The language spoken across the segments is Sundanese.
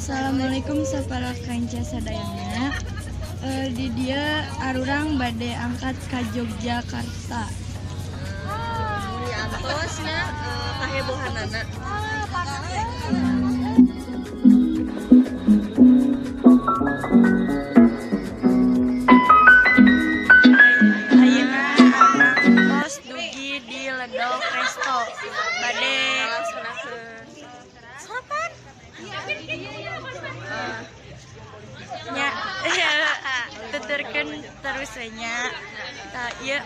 Assalamualaikum sapara kanca sadayana. Di dieu arurang bade angkat ka Yogyakarta. Diantos nya kahebohanana. Ayeuna arurang tos dugi di Ledok Resto. Bade Salapan. Nya, tuturkeun terus we nya. Tah, ieu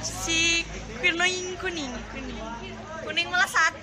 si kuning kuning kuning. Kuning melesat.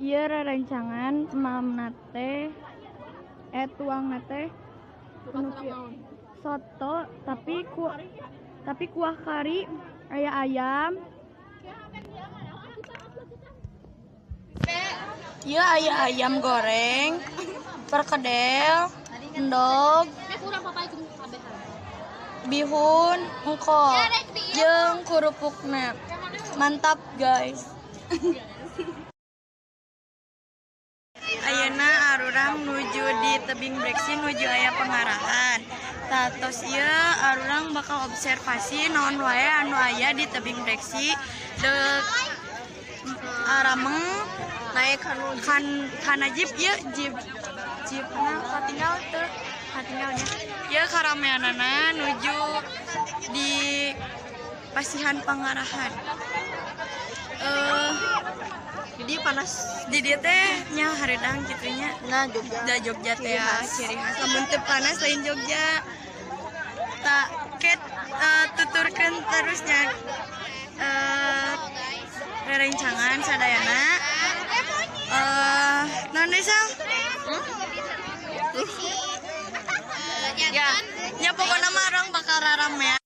Ieu rerencangan malamna teh, tuangna teh nu kieu. Soto tapi kuah kari, aya ayam. Ieu aya ayam goreng, perkedel, endog, bihun, engkol, jeung kerupukna. Mantap, guys. Ayeuna arurang nuju di tebing Breksi, nuju aya pengarahan. Tah, tos ieu arurang bakal observasi naon wae anu aya di tebing Breksi deuk arameng naik kanu kan kana jeep ieu, jeep jeepna katinggal teu, katinggalnya. Ieu karameanana nuju di pasihan pangarahan. Di panas. Di dieu teh nya hareudang kitu nya. Nah, Jogja. Da Jogja teh Ciri khas. Ciri khas. Lamun teu panas lain Jogja. Tak ket tuturkeun terusnya rerencangan sadayana. Naon deui, Sal? Ya. Nya, pokokna mah urang bakal raramean.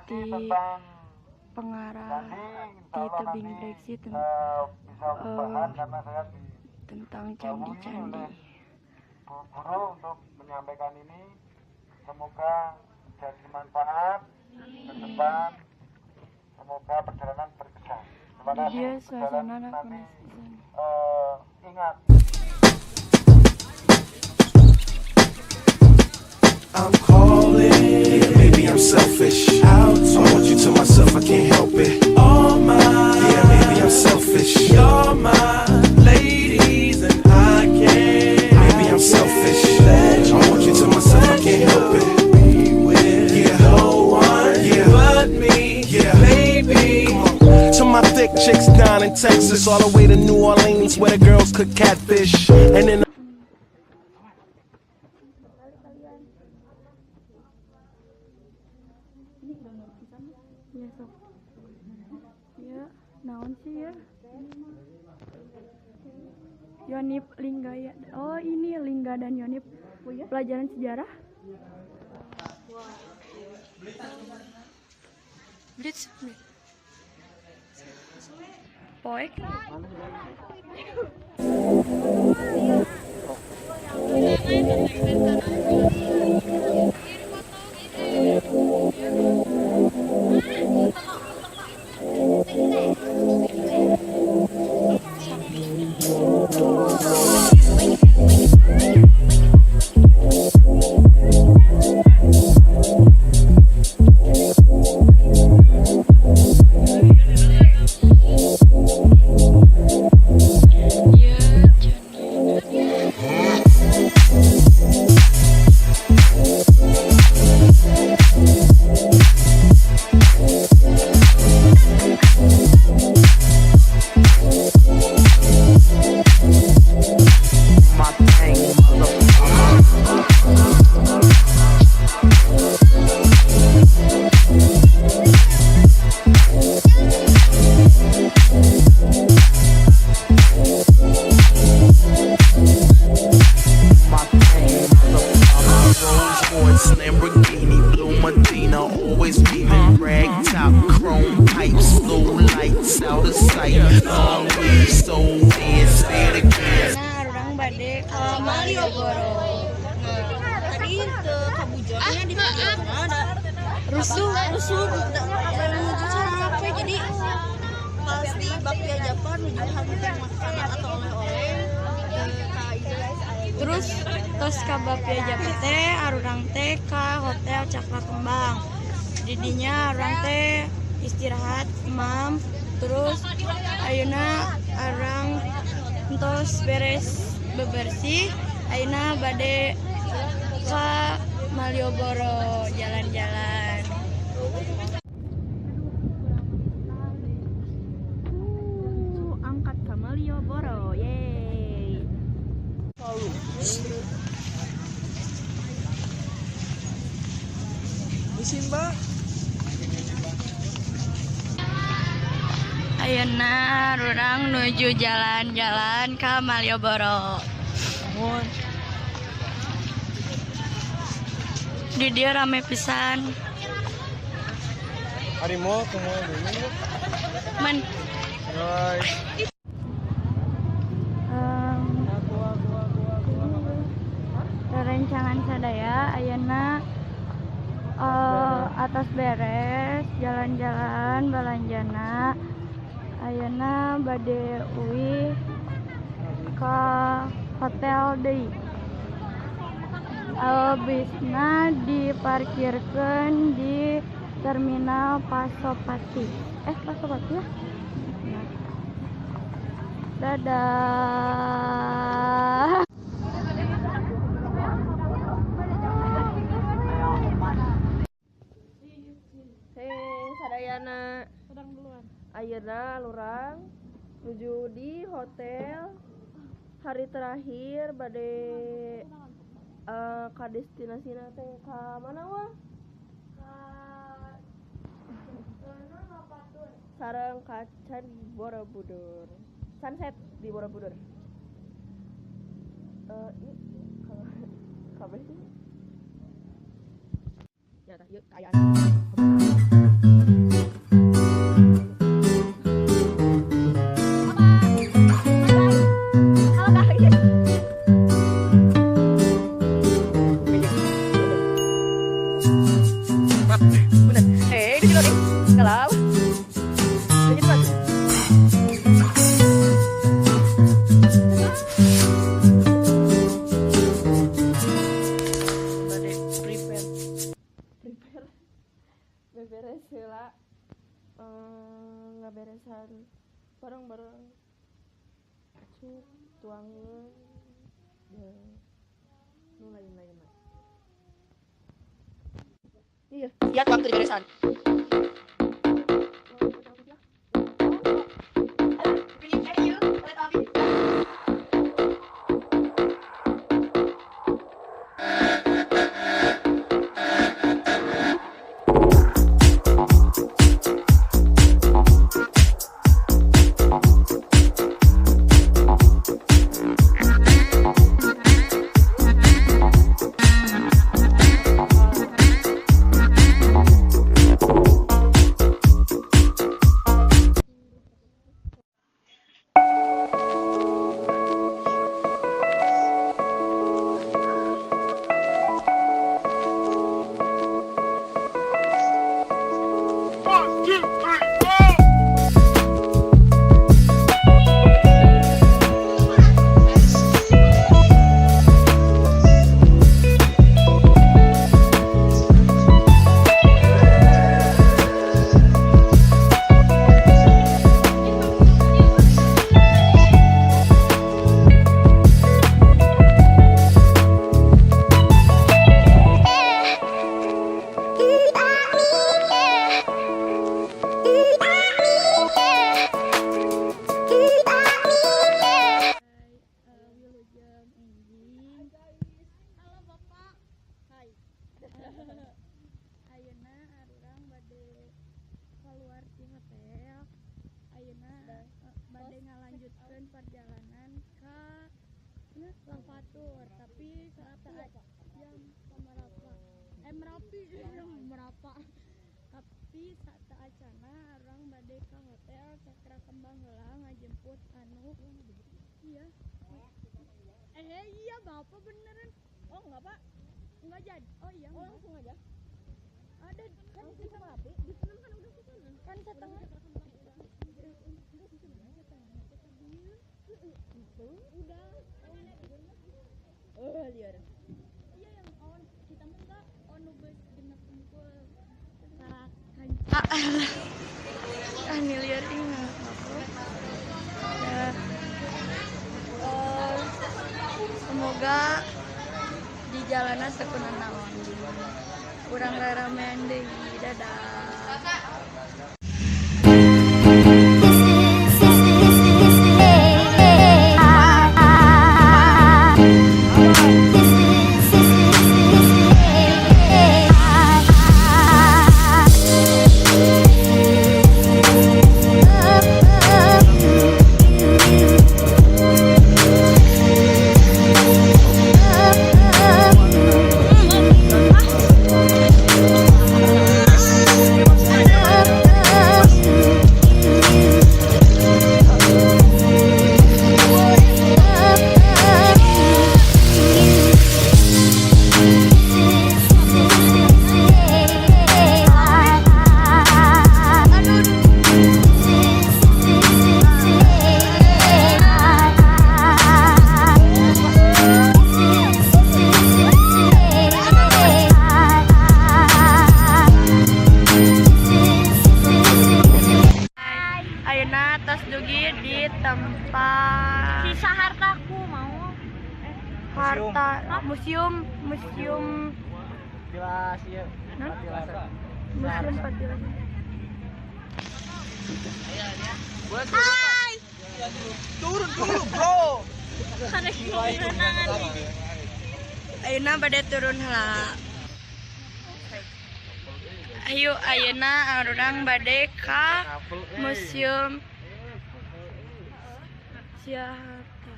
di pengarah di tebing Breksi tentang candi-candi. Bu Guru untuk menyampaikan ini, semoga jadi manfaat ke depan, semoga perjalanan berkesan. Terima kasih. Suasana nanti ingat. I'm calling. Yeah, maybe I'm selfish. I want you to myself, I can't help it. All mine. Yeah, maybe I'm selfish. You're my ladies and I can't. Maybe I'm selfish. I want you to myself, I can't help it. Be with yeah. No one yeah. But me. Yeah, baby. To my thick chicks down in Texas, all the way to New Orleans where the girls cook catfish. And then ya sok ya naon sih ya Yonif Lingga ya. Oh ini Lingga dan Yonif pelajaran sejarah. Blitz poek. Lamborghini, blue Medina, always beaming, rag top, chrome pipes, blue lights out of sight, long weave, so weird, say it again. Nah, urang bade ka Malioboro. Tadi ke Kabujonnya di ada rusuh, rusuh menuju sampai jadi pas di Bakpia Jepang menuju hunting makanan atau oleh-oleh. Terus tos ka Bakpia Jepang teh arurang teh ka Hotel Cakra Kembang. Didinya arurang teh istirahat mam, terus ayeuna arurang tos beres bebersih, ayeuna bade ka Malioboro jalan-jalan. Angkat ke Malioboro, yeay. Ayeuna urang nuju jalan-jalan ke Malioboro. Di dia rame pisan. Harimau semua dulu. Men. Rerencangan sadaya ayeuna atas beres jalan-jalan balanjana ayeuna bade uih ka hotel deui. Bisna diparkirkeun di terminal Pasopati. Pasopati ya? Nah. Dadah. Hei, sadayana. Ayeuna lurang nuju di hotel hari terakhir bade ka destinasina teh ka mana wah? Ka sareng ka Candi Borobudur. Sunset di Borobudur. Kalau kabeh sih. Ya tah ieu kaayaan. Beberes heula, ngaberesan barang-barang, acuk, tuangan, dan nu lain-lain mah. Iya, Ya, tuang teu diberesan. Wilujeng enjing. Halo, Bapak. Hai. Ayeuna arurang bade keluar ti hotel. Ayeuna bade ngalanjutkeun perjalanan ke Lavatur, tapi saat jam samarapa? Eh, Merapi, Merapa. Tapi saat acana urang bade ke Hotel Cakra Kembang heula ngajemput anu iya. Eh, iya, Bapak beneran. Oh, enggak, Pak. Enggak jadi. Oh iya, Oh, enggak. langsung aja. Ada kan Langsung ke Merapi. Di sana kan udah ke sana. Kan setengah. Udah. Oh, liar. Iya, yang on kita mah enggak on nu geus genep unggul. Ah, miliar ingat ya. Oh, semoga di jalanan teu naon, kurang raramean deui. Dadah. Ayeuna tos dugi di tempat Sisa hartaku mau. Harta museum, museum. Jelas ya. Hah? Museum Patilasa. Hai. Turun dulu, Bro. Ayeuna bade turun heula. Ayo, ayeuna urang bade ka Museum Siaharta.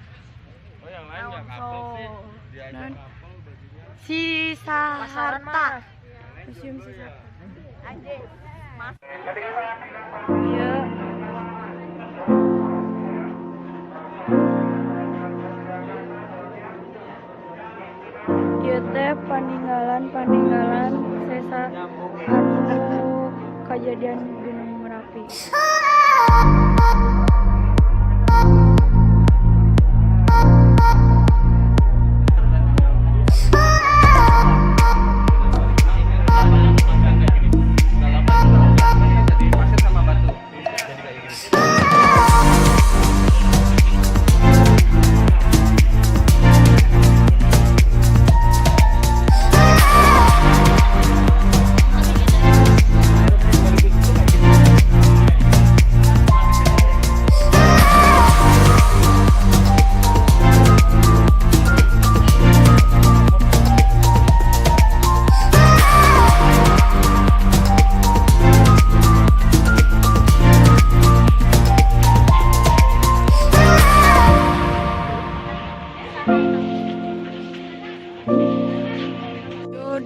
Oh, yang lain nggak couple sih. Diajak Non. couple bajunya. Sisa Harta. Museum Sisa Harta. Iya. Ieu teh paninggalan-paninggalan sesa anu kajadian Gunung Merapi.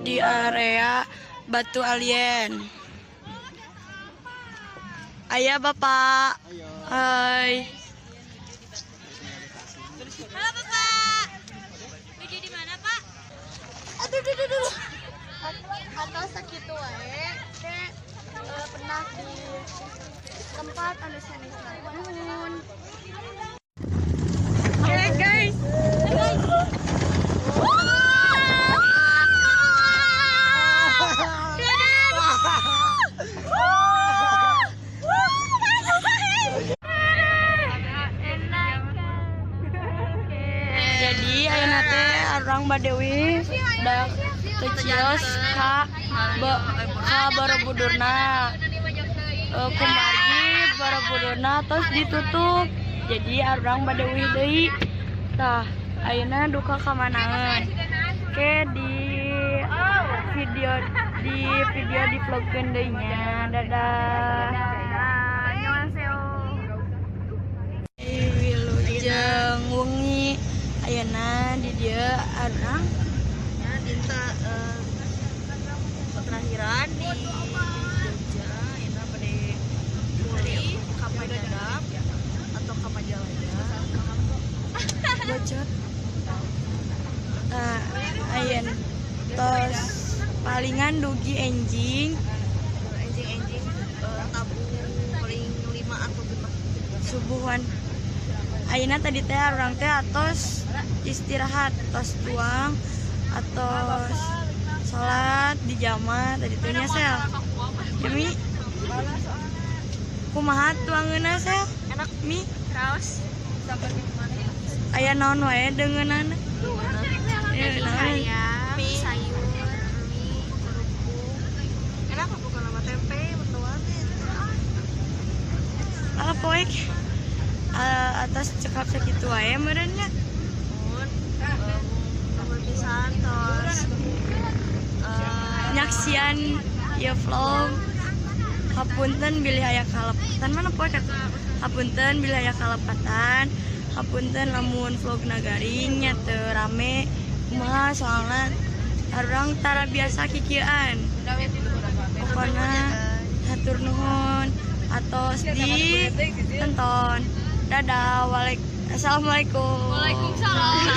di area Batu Alien. Aya Bapak. Hai. Halo Bapak. Nuju di mana, Pak? Aduh, aduh, aduh. Atau sakitu wae teh pernah di tempat anu sanes. Nuhun. Oke, guys. Jadi ayeuna teh urang bade uih da teu cios ka Borobudurna. Kumargi Borobudurna tos ditutup. Jadi urang bade uih deui. Tah, ayeuna duka ka manaeun. Ke di video di vlogkeun deui nya. Dadah. Wilujeng wengi ayeuna di dieu arang Ya, dinta terakhiran di Jogja, ayeuna bade mulih ka Panyadap atau ka Majalaya. Bocor. Nah, ayeuna tos palingan dugi enjing Enjing-enjing tabung paling 5 atau 6 subuhan. Ayeuna tadi teh urang teh atos istirahat, tos tuang, atos salat di jama tadi teh nya sel. Ya Mi. Kumaha tuangeunna sel? Enak Mi. Raos. Aya naon wae deungeunana? Naon? Mie, sayur, mie, kerupuk. Enak bukan nama tempe, mendoan. Ah, poek. Atas cekap sakitu wae meureun nya. Mun, nuhun pisan tos. Nyaksian ieu vlog. Hapunten bilih aya kalepatan mana poek atuh. Hapunten bilih aya kalepatan. Hapunten lamun vlogna garing nya teu rame. Kumaha soalna urang tara biasa kikieuan. Pokona hatur nuhun atos di tonton. Dadah, assalamualaikum. Waalaikumsalam.